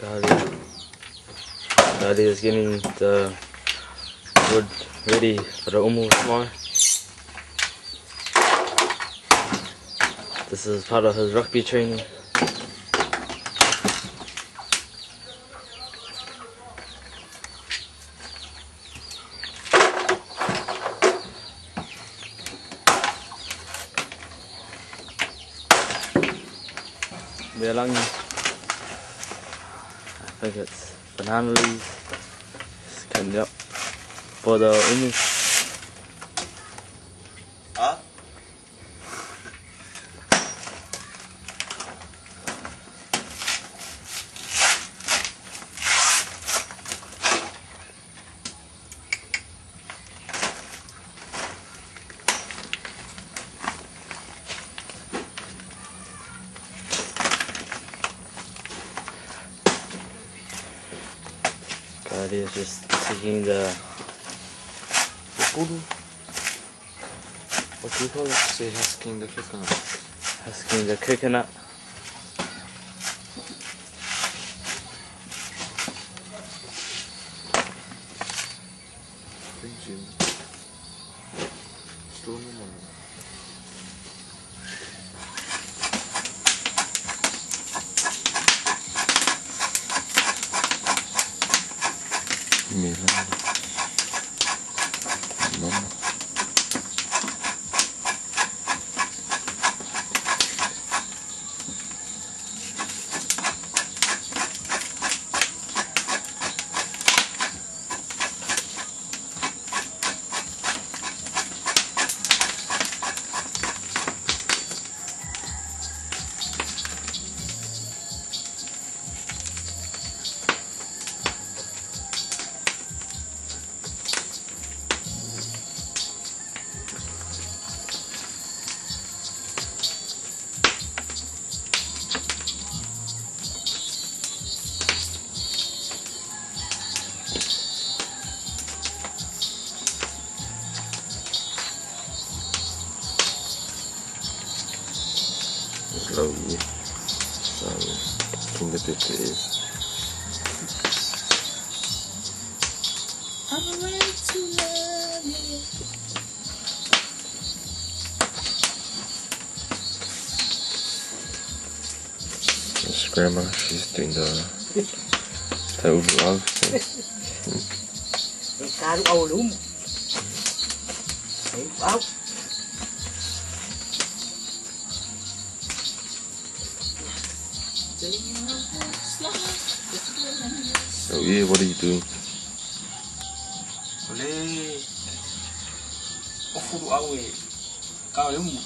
Kali is getting the wood ready for the umu tomorrow. This is part of his rugby training. Melangi. I think it's banana leaves. Just cutting it up for the umu. Huh? Kali is just taking the pulu. What do you call it? Say husking the coconut. Husking the coconut. Jim. Slow mo man. Mela. Mama. Slowly. So, in the picture is. I'm ready to love you. This grandma, she's doing the love thing. Karu aulum. Au. Oh yeah, what are you doing? Ole. Ofuru awe. Ka le umu.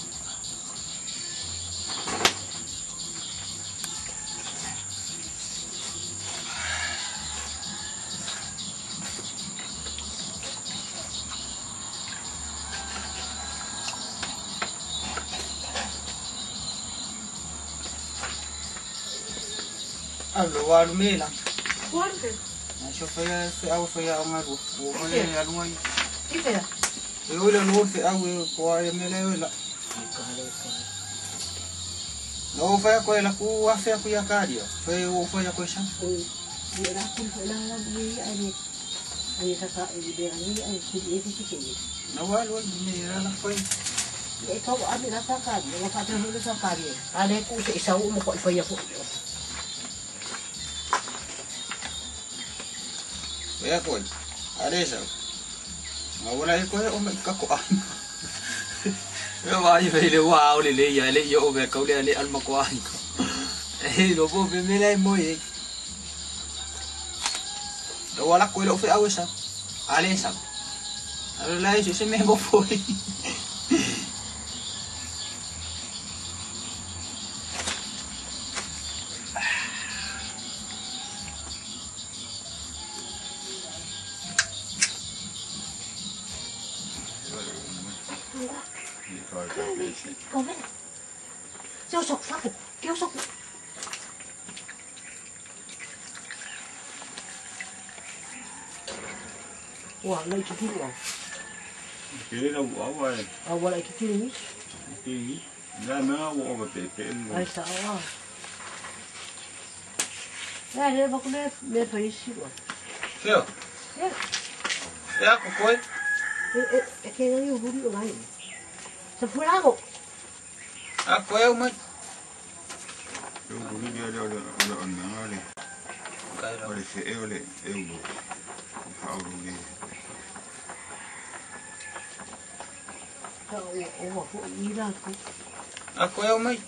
Alo walu mela. Kuarke. Na sho fa fe awe fa ya ngaru. O fa ya lunga. Ife. E ole no fe awe ko ya mela yola. No fa ko la ku wa fe ku ya karia. Fe o fa ya ko sha. Na walu me la fa. Ikaw abi na sa kari, wa pa ta sa kari. Ale ku sa isaw mo ko ifaya ko. Ya ko. Ale sa. Ma wala ko o me ka ko ai. Ya wa i le wa o le le ya le yo be ko le le al ma ko ai. Eh lo bo be me la mo ye. Lo wala ko lo fe awe sa. Ale sa. Ale la se se me bo foi. Come. Seu soco, saco. Teu soco. Wah, lai kikiri au. Kiri na ua e. Ah, wala kikiri ni. Kiri. La mea ua o pe pe. Ai sa au. Feo. Fea ko koe. A koe au mai. A koe au mai.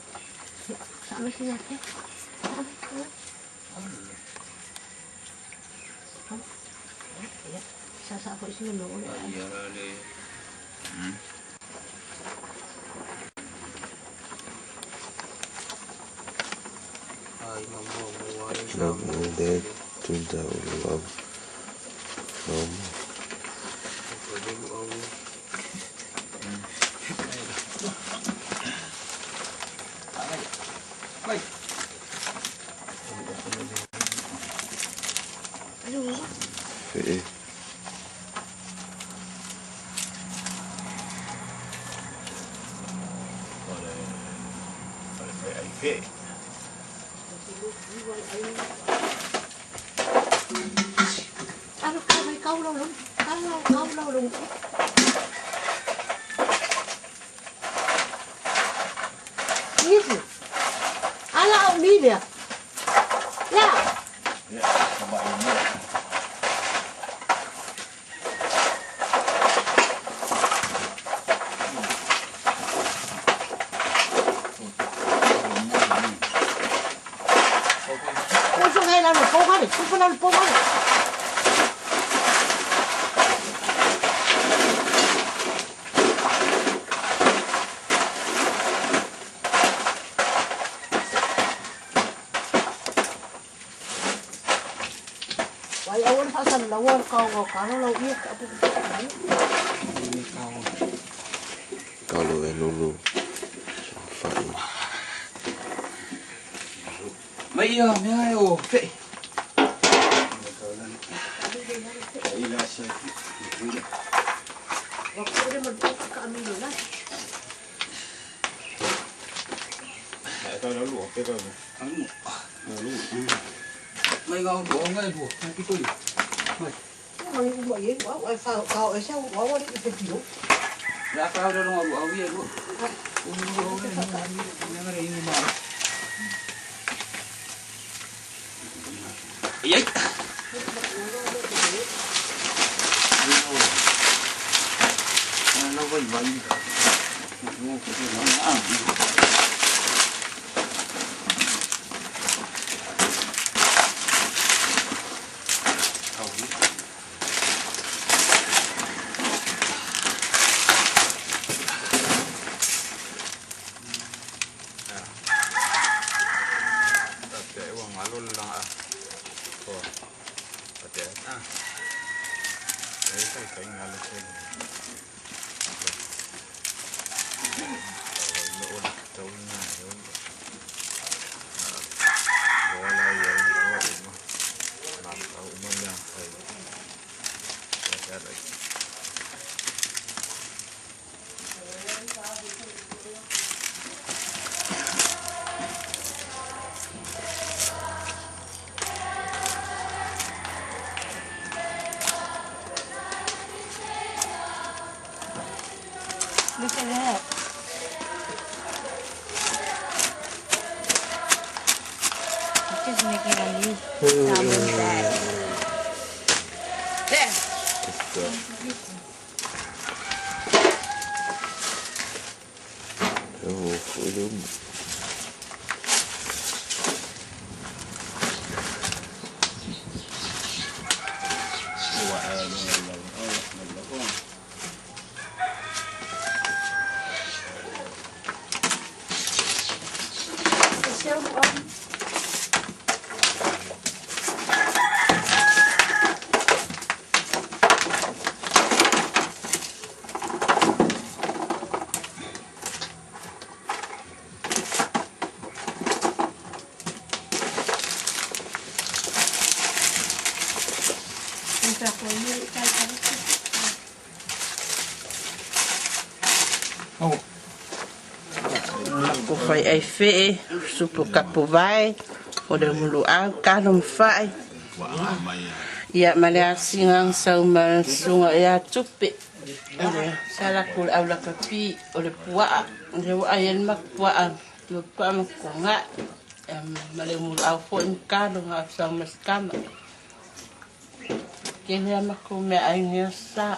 Love tunda ulu au. Fe'e. Kalau lulu fai. Mai ia mea o fe. Mai ngau bo ngai bo ngai pito i. La ka ro ro au ia ro. Ai. Look at that. I'm just making a new salmon bag. There. Oh, Ko fai ai fe'e, supu kapu vai, O le muluau kalo ma fa'i. Ia ma le asiga sau ma le susuga ia Tupe. O le salaku o le aulakapi o le puaa. O le ua ai ai le matou puaa, le puaa ma koga'i. Ia ma le muluau foi ma kalo na o sau ma si tama. Tele a matou meaai i nei aso Sa.